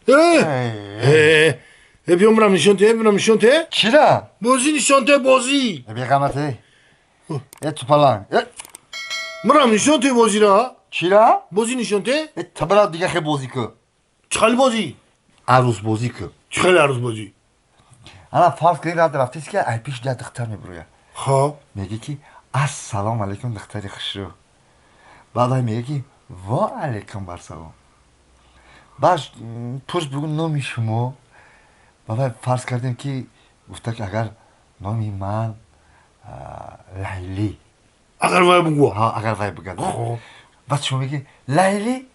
Биё мирам нишон те, мирам нишон те. Чира? Бозӣ нишон те, бозӣ. Беғамате. Э тупаланг. Мирам нишон те бозира. Чира? Бозӣ нишон те. Э табара дига хе бозӣ ку. Чӣ хел бозӣ? Арӯсбозӣ ку. Чӣ хел арӯсбозӣ? Ана фарз кунед рад рафтест ки ай пеш як духтар мебурояд. Хоб. Мегӯ ки ассалому алайкум духтари хушрӯ. Баъд ай мегӯ ки ва алайкум барсалом. Баъд пурс бугӯ номи шумо. Баъд фарз кардем ки гуфта ки агар номи ман Лайли. Агар вай бугӯ. Ҳа, агар вай бугад. Баъд шумо мегӯ Лайли,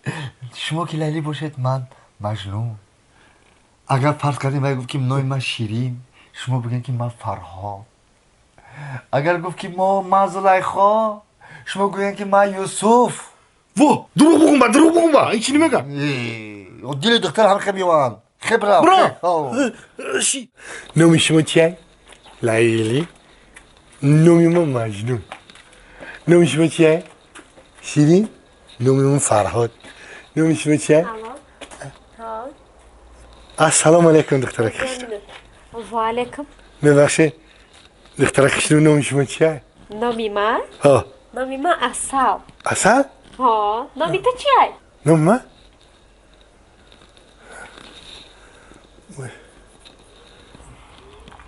шумо ки Лайли бошед, ман Маҷнун. Агар фарз кардем вай гуфт ки номи ман Ширин, шумо бигӯед ки ман Фарҳод. Агар гуфт ки ман Зулайхо, шумо гӯед ки ман Юсуф. Во, дурӯғ бугум ба, дурӯғ бугум ба, ин чӣ намегӯ? Дили духтар ҳам хеб меёванд. Хеб рав. Бро. Номи шумо чия? Лайли. Номи ман Маҷнун. Номи шумо чия? Ширин. Номи ман Фарҳод. Номи шумо чия? Ассалому алайкум духтараки хушрӯ. Ва алайкум. Мебахшед, духтараки хушрӯ, номи шумо чия? Номи ман? Ҳа. Номи ман Асал. Асал? Ҳа. Номи ту чия? Номи ман?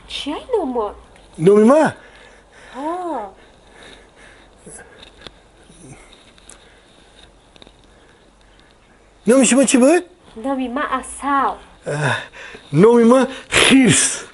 Чия номот? Номи ман? Ҳа. Номи шумо чӣ буд? Номи ман Асал. Номи ман Хирс.